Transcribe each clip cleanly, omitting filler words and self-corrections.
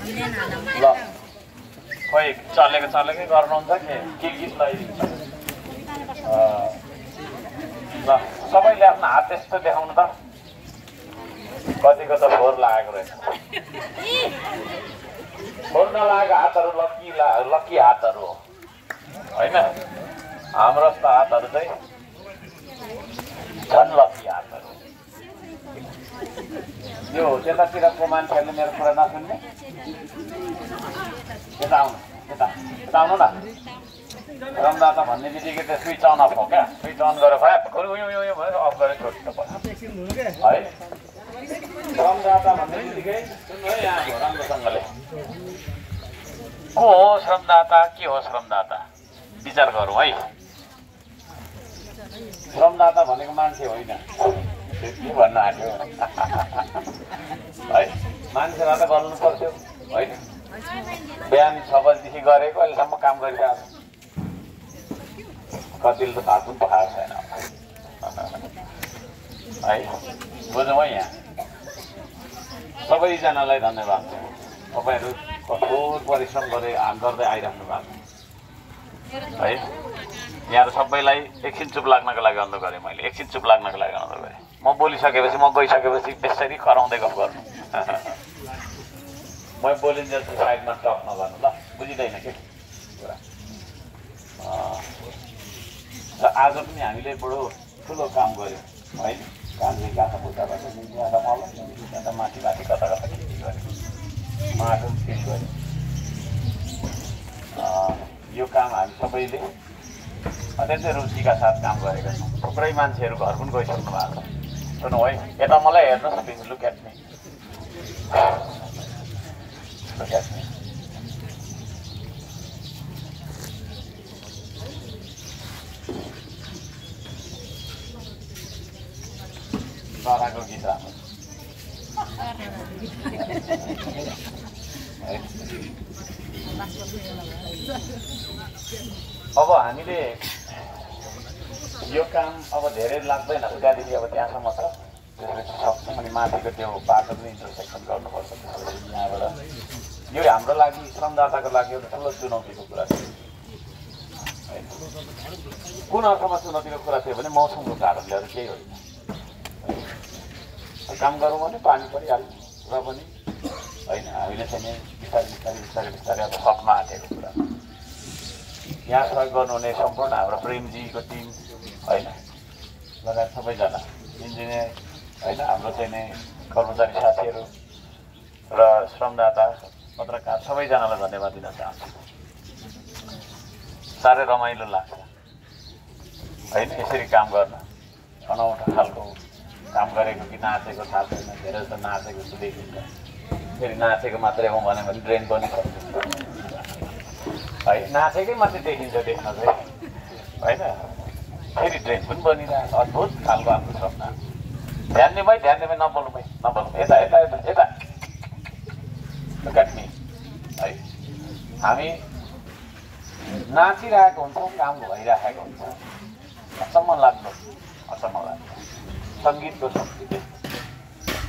ल खोइ चलेकै गर्नुहुन्छ के गीत लगाइदिन्छ ल सबैले आफ्नो हात यस्तो देखाउनु त कतिको त फोहोर लागेको रहेछ फोहोर नलागेको हातहरू लक्की हातहरू हो होइन हाम्रो जस्तो हातहरू चाहिँ झन् लक्की हातहरू यो त्यतातिरको मान्छेहरूले मेरो कुरा नसुन्ने यता आउनु न रमदाता भन्ने बित्तिकै त स्विच अन अफ हो क्या स्विच अन गरेर फ्याप उयो भनेर अफ गरेर छोड्नु पर्छ है श्रमदाता भन्ने बित्तिकै सुन्नु है यहाँ राम्रोसँगले को हो श्रमदाता के हो श्रमदाता विचार गरौँ है श्रमदाता भनेको मान्छे होइन के भन्न आँट्यो है मान्छेलाई त गर्नु पर्थ्यो होइन बिहान 6 बजीदेखि गरेको अहिलेसम्म काम गरिरहेको कतिले त भात पनि पकाएको छैन है बुझौँ है यहाँ सबैजनालाई धन्यवाद तपाईँहरू कठोर परिश्रम गर्दै आइराख्नु भएको है यहाँ सबैलाई एकछिन चुप लाग्नको लागि अन्त गरेँ मैले एकछिन चुप लाग्नको लागि अन्त गरेँ म बोलिसकेपछि म गइसकेपछि त्यसरी कराउँदै गफ गर्नु म बोलिन्जेल साइडमा टक नगर्नु ल बुझिँदैन के कुरा आज पनि हामीले बडो ठुलो काम गऱ्यौँ है कामले गाथा बुट्टाबाट यहाँ मल यहाँ त माथि कता खेती गऱ्यो माटो फिल गऱ्यो यो काम हामी सबैले अत्यन्तै रुचिका साथ काम गरेका छौँ थुप्रै मान्छेहरू घर पनि गइसक्नु भएको छ सुन्नु है यता मलाई हेर्नुहोस् न प्लिज लुक एट मी चराको गीत राम्रो अब हामीले यो काम अब धेरै लाग्दैन त्यहाँदेखि अब त्यहाँसम्म छ त्यसपछि सक्छौँ अनि माथिको त्यो बाटो पनि इन्टरसेक्सन गर्नुपर्छ यहाँबाट यो हाम्रो लागि श्रमदाताको लागि एउटा ठुलो चुनौतीको कुरा थियो होइन कुन अर्थमा चुनौतीको कुरा थियो भने मौसमको कारणले अरू केही होइन काम गरौँ भने पानी परिहाल्यो र पनि होइन हामीले चाहिँ बिस्तारै अब सक्न आँटेको कुरा यहाँ सहयोग गर्नुहुने सम्पूर्ण हाम्रो प्रेमजीको टिम होइन लगायत सबैजना इन्जिनियर होइन हाम्रो चाहिँ नै कर्मचारी साथीहरू र श्रमदाता पत्रकार सबैजनालाई धन्यवाद दिन चाहन्छु साह्रै रमाइलो लाग्छ होइन यसरी काम गर्न अनौठो खालको काम गरेको कि नाचेको थाहा छैन धेरै जस्तो नाचेको जस्तो देखिन्छ फेरि नाचेको मात्रै हो भने ड्रेन पनि सक्छ है नाचेकै मात्रै देखिन्छ देख्न चाहिँ होइन फेरि ड्रेन पनि बनिरहेको अद्भुत खालको हाम्रो सपना ध्यान दिउँ नबोल्नु यता काट्ने है हामी नाचिरहेको हुन्छौँ काम भइरहेको हुन्छ अचम्म लाग्दो सङ्गीतको शक्ति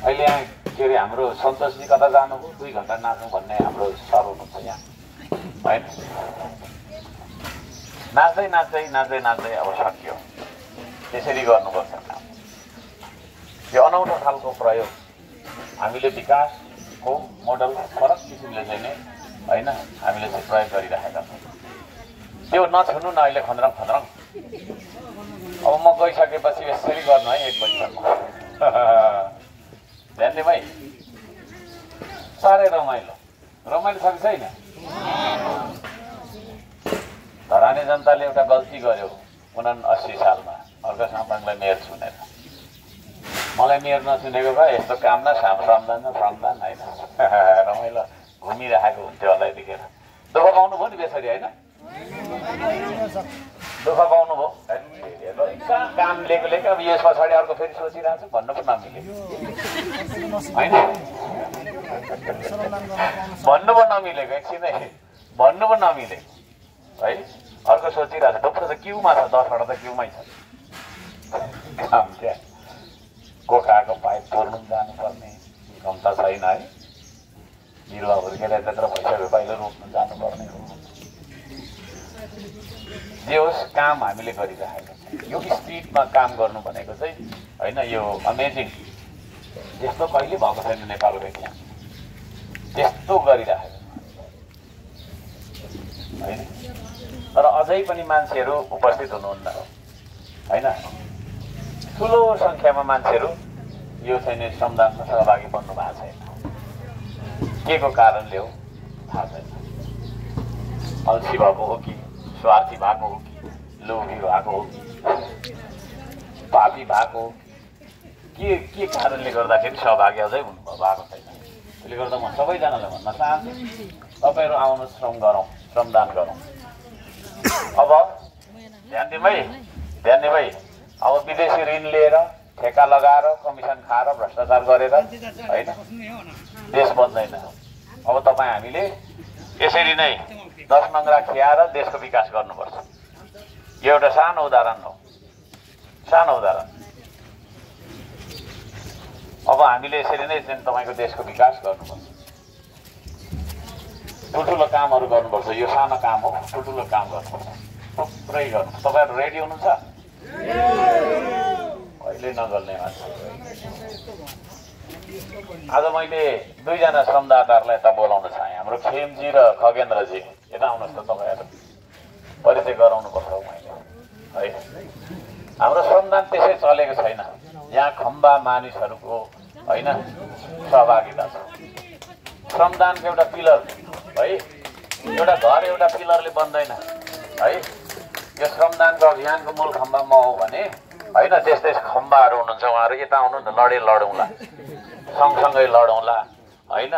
अहिले यहाँ के अरे हाम्रो सन्तोषजी कता जानुभयो 2 घन्टा नाच्नु भन्ने हाम्रो सर हुनुहुन्छ यहाँ होइन नाच्दै अब सकियो त्यसरी गर्नुपर्छ काम यो अनौठो खालको प्रयोग हामीले विकासको मोडल फरक किसिमले चाहिँ नै होइन हामीले चाहिँ प्रयोग गरिरहेका छौँ त्यो नछुनु न अहिले खन्द्रङ अब म गइसकेपछि यसरी गर्नु है 1 बजीसम्म ध्यान दिउँ है साह्रै रमाइलो छ कि छैन धराने जनताले एउटा गल्ती गर्यो 79 सालमा अर्को साम्पाङलाई मेयर चुनेर मलाई मेयर नचुनेको भए यस्तो काम न श्रमदान होइन रमाइलो घुमिरहेको हुन्थ्यो होला यतिखेर दुःख पाउनु भयो नि बेसरी होइन दुःख पाउनु भयो काम लिएको अब यस पछाडि अर्को फेरि सोचिरहेको छु भन्नु पनि नमिले होइन भन्नु पो नमिलेको एकछिनै भन्नु पो नमिलेको है अर्को सोचिरहेको छ थुप्रो त क्युमा छ 10 वटा त क्युमै छ काम क्या कोकाको पाइप तोड्नु जानुपर्ने क्षमता छैन है बिरुवा हुर्केर त्यत्र भइसक्यो, पहिलो रोप्नु जानुपर्ने हो। जे होस्, काम हामीले गरिरहेको छौँ। यो स्पिडमा काम गर्नु भनेको चाहिँ होइन, यो अमेजिङ, त्यस्तो कहिले भएको छैन नेपालको इतिहास, त्यस्तो गरिरहेको होइन। तर अझै पनि मान्छेहरू उपस्थित हुनुहुन्न होइन, ठुलो सङ्ख्यामा मान्छेहरू यो चाहिँ श्रमदानमा सहभागी बन्नु भएको छैन। के को कारणले हो थाहा छैन। अल्छी भएको हो कि, स्वार्थी भएको हो कि, लोभी भएको हो कि, पापी भएको हो, के कारणले गर्दाखेरि सहभागी अझै हुनुभएको छैन। त्यसले गर्दा म सबैजनालाई भन्न चाहन्छु, तपाईँहरू आउनु, श्रम गरौँ, श्रमदान गरौँ। अब ध्यान दिउँ है, ध्यान दिउँ है। अब विदेशी ऋण लिएर, ठेका लगाएर, कमिसन खाएर, भ्रष्टाचार गरेर होइन देश बन्दैन। अब तपाईँ हामीले यसरी नै 10 नङ्ग्रा खियाएर देशको विकास गर्नुपर्छ। यो एउटा सानो उदाहरण हो, सानो उदाहरण। अब हामीले यसरी नै तपाईँको देशको विकास गर्नुपर्छ। ठुल्ठुलो कामहरू गर्नुपर्छ। यो सानो काम हो, ठुल्ठुलो काम गर्नुपर्छ, थुप्रै गर्नु। तपाईँहरू रेडी हुनुहुन्छ? अहिले नगर्ने मान्छे। आज मैले 2 जना श्रमदाताहरूलाई यता बोलाउन चाहेँ, हाम्रो खेमजी र खगेन्द्रजी। यता आउनुहोस् त, तपाईँहरू परिचय गराउनुपर्छ मैले है। हाम्रो श्रमदान त्यसै चलेको छैन। यहाँ खम्बा मानिसहरूको होइन सहभागिता छ। श्रमदानको एउटा पिलर है, एउटा घर एउटा पिलरले बन्दैन है। यो श्रमदानको अभियानको मूल खम्बा म हो भने होइन, त्यस्तै खम्बाहरू हुनुहुन्छ उहाँहरू। यता आउनु न, लडौँला, सँगसँगै लडौँला होइन।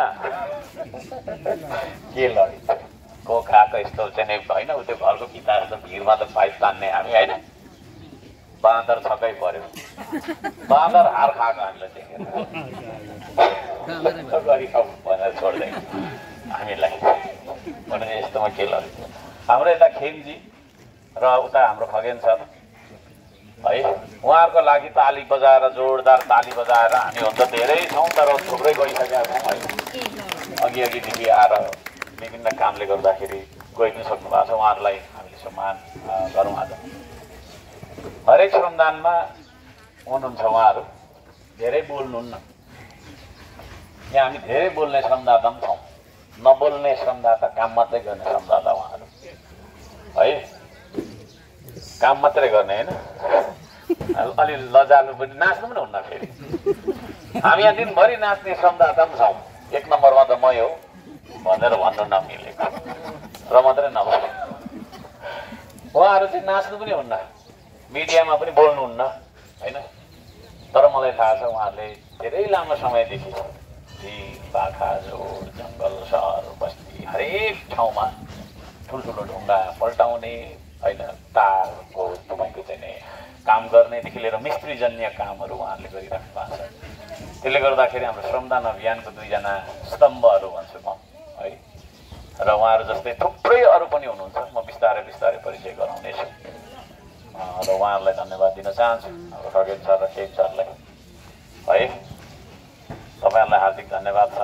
के लडिन्छ, को खाएको यस्तो चाहिँ होइन, उ त्यो घरको किता जस्तो भिरमा त पाइप तान्ने हामी होइन। बाँदर छक्कै पर्यो, बाँदर हार खाएको हामीलाई देखेर भनेर छोड्दैन हामीलाई भने यस्तोमा के लडिन्छ। हाम्रो यता खेमजी र उता हाम्रो खगेन सर है, उहाँहरूको लागि ताली बजाएर, जोरदार ताली बजाएर हामी हुन त धेरै छौँ, तर थुप्रै गइसकेका छौँ है। अघिदेखि आएर विभिन्न कामले गर्दाखेरि गइ पनि सक्नु भएको छ, उहाँहरूलाई हामीले सम्मान गरौँ। आज हरेक श्रमदानमा हुनुहुन्छ उहाँहरू, धेरै बोल्नुहुन्न। यहाँ हामी धेरै बोल्ने श्रमदाता पनि छौँ, नबोल्ने श्रमदाता, काम मात्रै गर्ने श्रमदाता उहाँहरू है। काम मात्रै गर्ने होइन, अलि लजालु पनि, नाच्नु पनि हुन्न फेरि। हामी यहाँ दिनभरि नाच्ने श्रमदाता पनि छौँ। 1 नम्बरमा त मै हो भनेर भन्नु नमिलेको र मात्रै नभए उहाँहरू चाहिँ नाच्नु पनि हुन्न, मिडियामा पनि बोल्नुहुन्न होइन। तर मलाई थाहा छ उहाँहरूले धेरै लामो समयदेखि बाखा, जोड, जङ्गल, सहर, बस्ती हरेक ठाउँमा ठुल्ठुलो ढुङ्गा पल्टाउने होइन, तारको तपाईँको चाहिँ काम गर्नेदेखि लिएर मिस्त्रीजन्य कामहरू उहाँहरूले गरिराख्नु भएको छ। त्यसले गर्दाखेरि हाम्रो श्रमदान अभियानको 2 जना स्तम्भहरू भन्छु म है। र उहाँहरू जस्तै थुप्रै अरू पनि हुनुहुन्छ। म बिस्तारै बिस्तारै परिचय गराउनेछु र उहाँहरूलाई धन्यवाद दिन चाहन्छु, हाम्रो खगेन सर र खेम सरलाई है। तपाईँहरूलाई हार्दिक धन्यवाद छ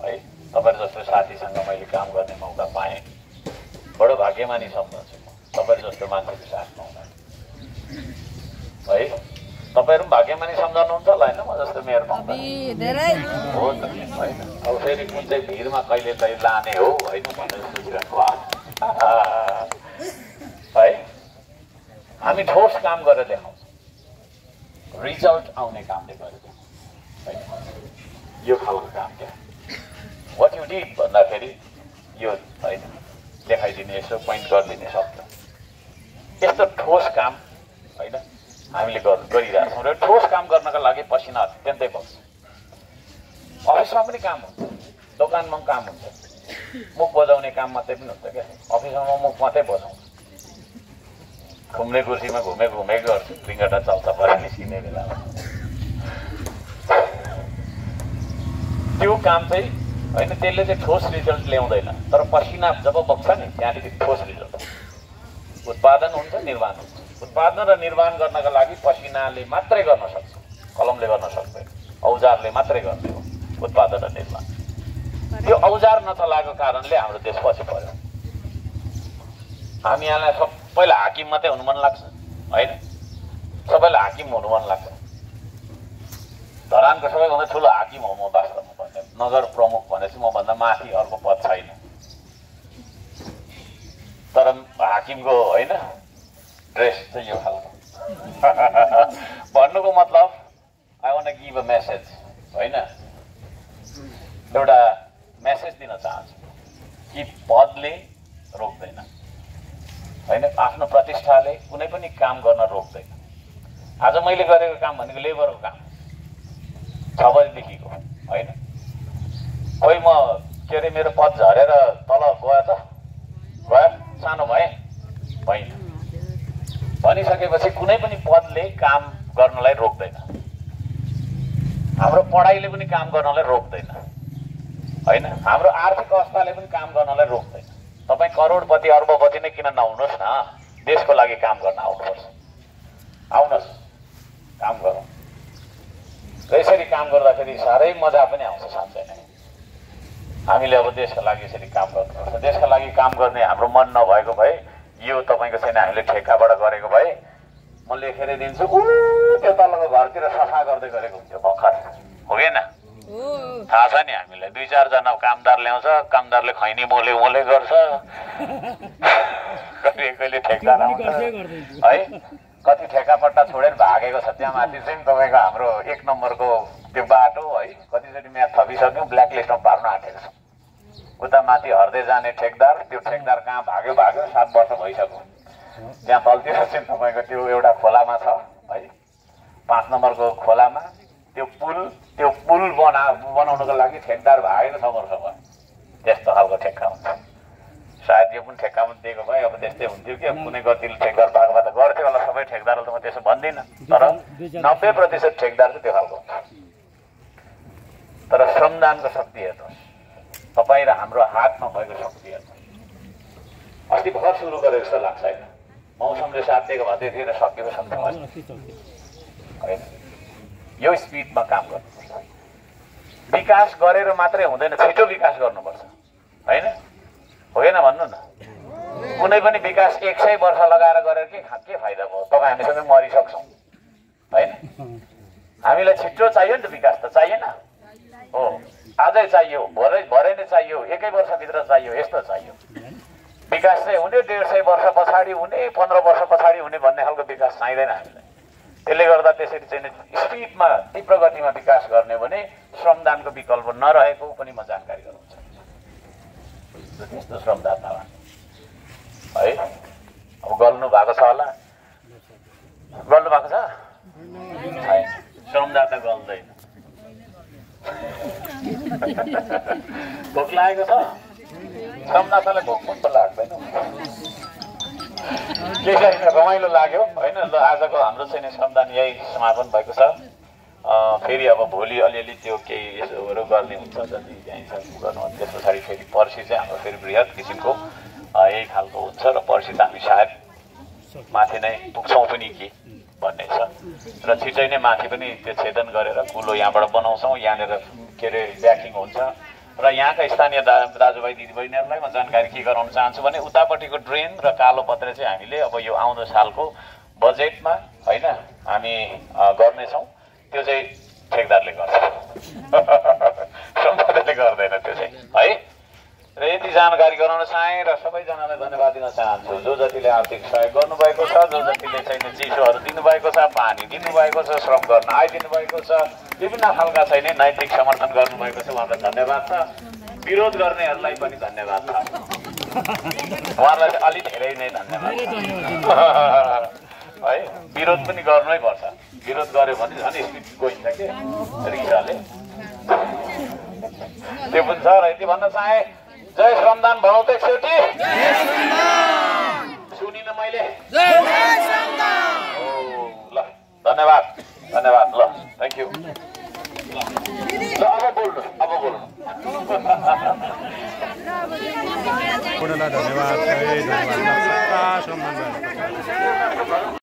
है। तपाईँहरू जस्तो साथीसँग मैले काम गर्ने मौका पाएँ, बडो भाग्यमानी सम्झन्छु म तपाईँहरू जस्तो मान्छेको साथ पाउँदा है। तपाईँहरू पनि भाग्यमानी सम्झनुहुन्छ होला होइन, म जस्तो मेरो पाउँदा हो त होइन। अब फेरि कुन चाहिँ भिडमा कहिले कहिले लाने हो होइन भनेर सोचिरहनु है। हामी ठोस काम गरेर देखाउँछौँ, रिजल्ट आउने कामले गरेर है। यो खालको काम क्या वाट यु डिड भन्दाखेरि यो होइन, देखाइदिने, यसो पोइन्ट गरिदिने शब्द, यस्तो ठोस काम होइन हामीले गरिरहेको छौँ। र ठोस काम गर्नका लागि पसिना अत्यन्तै बग्छ। अफिसमा पनि काम हुन्छ, दोकानमा पनि काम हुन्छ, मुख बजाउने काम मात्रै पनि हुन्छ क्या। अफिसमा मुख मात्रै बजाउँछ, घुम्ने कुर्सीमा घुमे गर्छु, रिङ्गटा चल्छ भएर निस्किने बेलामा। त्यो काम चाहिँ होइन, त्यसले चाहिँ ठोस रिजल्ट ल्याउँदैन, तर पसिना जब बग्छ नि त्यहाँदेखि ठोस रिजल्ट उत्पादन हुन्छ, निर्माण हुन्छ। उत्पादन र निर्माण गर्नका लागि पसिनाले मात्रै गर्न सक्छ, कलमले गर्न सक्दैन, औजारले मात्रै गर्ने हो उत्पादन र निर्माण। त्यो औजार नचलाएको कारणले हाम्रो देश पछि पर्यो। हामी यहाँलाई सबैलाई हाकिम मात्रै हुनु मन लाग्छ होइन, सबैलाई हाकिम हुनु मन लाग्छ। धरानको सबैभन्दा ठुलो हाकिम हो म वास्तवमा भन्दा, नगर प्रमुख भनेपछि मभन्दा माथि अर्को पद छैन। तर हाकिमको होइन ड्रेस चाहिँ यो खालको भन्नुको मतलब I want to give a message होइन, एउटा मेसेज दिन चाहन्छु कि पदले रोक्दैन होइन, आफ्नो प्रतिष्ठाले कुनै पनि काम गर्न रोक्दैन। आज मैले गरेको काम भनेको लेबरको काम 6 बजीदेखिको होइन, खोइ म के अरे मेरो पद झरेर तल गयो त गयो, सानो भएँ होइन भनिसकेपछि कुनै पनि पदले काम गर्नलाई रोक्दैन। हाम्रो पढाइले पनि काम गर्नलाई रोक्दैन होइन, हाम्रो आर्थिक अवस्थाले पनि काम गर्नलाई रोक्दैन। तपाईँ करोडपति अर्बपति नै किन नहुनुहोस् न, देशको लागि काम गर्न आउनुपर्छ। आउनुहोस् काम गरौँ। यसरी काम गर्दाखेरि साह्रै मजा पनि आउँछ साँच्चै नै। हामीले अब देशको लागि यसरी काम गर्नुपर्छ। देशका लागि काम गर्ने हाम्रो मन नभएको भए यो तपाईँको छैन, हामीले ठेक्काबाट गरेको भए म लेखेर दिन्छु त्यो तलको घरतिर सफा गर्दै गरेको हुन्थ्यो भर्खर, हो कि न? थाहा छ नि हामीलाई 2-4 जना कामदार ल्याउँछ, कामदारले खैनी मोले मोले गर्छ, कहिले ठेक्दार आउँछ है, कति ठेक्कापट्टा छोडेर भागेको छ। त्यहाँ माथि चाहिँ तपाईँको हाम्रो 1 नम्बरको त्यो बाटो है, कतिचोटि म्याथ थपिसक्यौँ, ब्ल्याक लिस्टमा पार्न आँटेको छ। उता माथि हर्दै जाने ठेकदार, त्यो ठेकदार कहाँ भाग्यो 7 वर्ष भइसक्यो। त्यहाँ तलतिर चाहिँ तपाईँको त्यो एउटा खोलामा छ है, 5 नम्बरको खोलामा त्यो पुल बनाउनको लागि ठेकदार भागेको 6 वर्ष भयो। त्यस्तो खालको ठेक्का हुन्छ। सायद यो पनि ठेक्कामा दिएको भए अब त्यस्तै हुन्थ्यो कि कुनै गतिले ठेकदार पाएको भए त गर्थ्यो होला। सबै ठेकदारले त म त्यसो भन्दिनँ, तर 90% ठेकदार चाहिँ त्यो खालको हुन्छ। तर श्रमदानको शक्ति हेर्नुहोस्, तपाईँ र हाम्रो हातमा भएको शक्ति हेर्नुहोस्। अस्ति भर्खर सुरु गरेको जस्तो लाग्छ होइन, मौसमले साथ दिएको भए त्यतिखेर सकिएको सक्छ होइन। यो स्पिडमा काम गर्नुपर्छ। विकास गरेर मात्रै हुँदैन, छिटो विकास गर्नुपर्छ होइन, होइन भन्नु न। कुनै पनि विकास 100 वर्ष लगाएर गरेर के फाइदा भयो? तपाईँ हामी सबै मरिसक्छौँ होइन। हामीलाई छिटो चाहियो नि त, विकास त चाहिएन हो, आजै चाहियो, भरे नै चाहियो, 1 वर्षभित्र चाहियो, यस्तो चाहियो। विकास चाहिँ हुने 150 वर्ष पछाडि हुने, 15 वर्ष पछाडि हुने भन्ने खालको विकास चाहिँदैन हामीलाई। त्यसले गर्दा त्यसरी चाहिँ स्पिडमा तीव्र गतिमा विकास गर्ने भने श्रमदानको विकल्प नरहेको पनि म जानकारी गराउन चाहन्छु। त्यस्तो श्रमदाता है अब गल्नु भएको छ होला, गर्नु भएको छ छैन, श्रमदाता गल्दैन। भोक लागेको छ, श्रमदातालाई भोक पनि त लाग्दैन, के छैन, रमाइलो लाग्यो होइन। ल आजको हाम्रो चाहिँ श्रमदान यही समापन भएको छ। फेरि अब भोलि अलिअलि त्यो केही यसोहरू गर्ने हुन्छ, जति त्यहीँ छ गर्नु। त्यस पछाडि फेरि पर्सि चाहिँ हाम्रो फेरि बृहत किसिमको यही खालको हुन्छ र पर्सि त हामी सायद माथि नै पुग्छौँ पनि कि भन्ने छ र छिटै नै माथि पनि त्यो छेदन गरेर कुलो यहाँबाट बनाउँछौँ। यहाँनिर के अरे ब्याकिङ हुन्छ र यहाँका स्थानीय दाजुभाइ दिदीबहिनीहरूलाई म जानकारी के गराउन चाहन्छु भने उतापट्टिको ड्रेन र कालो पत्रे चाहिँ हामीले अब यो आउँदो सालको बजेटमा होइन हामी गर्नेछौँ। त्यो चाहिँ ठेकदारले गर्छ, सम्पत्तिले गर्दैन त्यो चाहिँ है। र यति जानकारी गराउन चाहेँ र सबैजनालाई धन्यवाद दिन चाहन्छु, जो जतिले आर्थिक सहयोग गर्नुभएको छ, जो जतिले चाहिँ चिसोहरू दिनुभएको छ, पानी दिनुभएको छ, श्रम गर्न आइदिनु भएको छ, विभिन्न खालका चाहिँ नैतिक समर्थन गर्नुभएको छ, उहाँलाई धन्यवाद छ। विरोध गर्नेहरूलाई पनि धन्यवाद छ, उहाँहरूलाई चाहिँ अलिक धेरै नै धन्यवाद है। विरोध पनि गर्नै पर्छ, विरोध गर्यो भने झन् स्पिड गइन्छ के रिक्साले, त्यो पनि छ। र यति भन्न चाहे जय श्रमदान भनौँ त एकचोटि, सुनिन मैले, ल धन्यवाद धन्यवाद, ल थ्याङ्क यू। ल अब बोल्नु धन्यवाद।